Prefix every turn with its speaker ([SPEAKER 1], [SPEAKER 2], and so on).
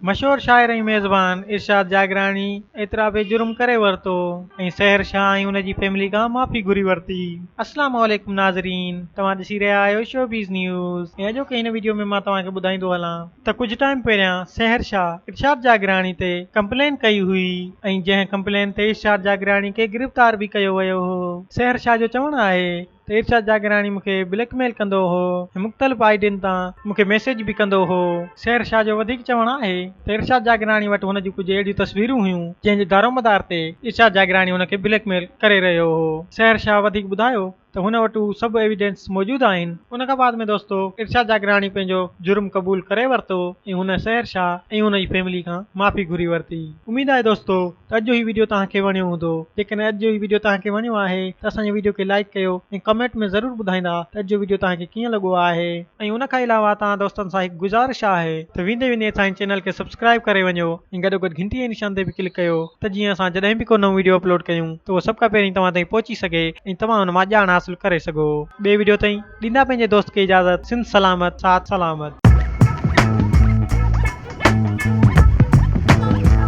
[SPEAKER 1] مشهور شاعر ۽ ميزبان ارشاد جاگيراڻي اعتراف جرم ڪري ورتو ۽ سحر شاهه ۽ ان جي فيملي کان معافي گهري ورتي. اسلام عليڪم ناظرين توهان ڏسي رهيا آهيو شوبيز نيوز ۽ اڄوڪي هن وڊيو ۾ مان توهان کي ٻڌائيندو هلان ته ڪجهه ٽائيم پهريان سحر شاهه ارشاد جاگيراڻي تي ڪمپلين ڪئي هئي ۽ جنهن ڪمپلين تي ارشاد جاگيراڻي کي گرفتار به ڪيو ويو هو. سحر شاهه جو چوڻ آهي ته ارشاد جاگيراڻي مون کي بليڪ ميل ڪندو هو ۽ مختلف I ڊين تان مون کي ميسيج به ڪندو هو. سحر شاهه جو وڌيڪ چوڻ آهي ته ارشاد جاگيراڻي وٽ هن جون ڪجهه اهڙيون تصويرون هيون جنهن جي دارومدار تي ارشاد جاگيراڻي هن کي بليڪ ميل ڪري رهيو هو. سحر شاهه وڌيڪ ٻڌايو ته هن وٽ هو سڀ ايويڊنس موجود آهن. ان کان بعد ۾ دوستو ارشاد جاگيراڻي پنهنجو جرم قبول ڪري ورتو ۽ هن سحر شاهه ۽ هن جي فيملي کان معافي گهري ورتي. اميد آهي دوستو ته اڄ جو هي وڊيو توهان کي وڻيو هوندو. جيڪڏهن اڄ جو هي وڊيو توهان کي وڻيو آهي ته اسان جي وڊيو کي لائيڪ ڪيو ۽ ڪمينٽ ۾ ضرور ٻڌائيندا ته اڄ جو وڊيو توهان کي ڪيئن لڳو آهي. ۽ ان کان علاوه توهان دوستن سان هڪ گذارش آهي ته ويندي ويندي اسان جي چينل کي سبسڪرائيب ڪري وڃو ۽ گڏوگڏ گهنٽي جي نشان تي به ڪلڪ ڪيو ته جيئن اسان جڏهن به ڪو نئون وڊيو اپلوڊ ڪيون ته اهو سڀ کان پهرين توهان تائين پهچي سگهي ۽ توهان ان مان ڄاڻ حاصل ڪري سگهو. ٻئي وڊيو تائين ڏيندا پنهنجي دوست کي اجازت سنڌ سلامت ساٿ سلامت.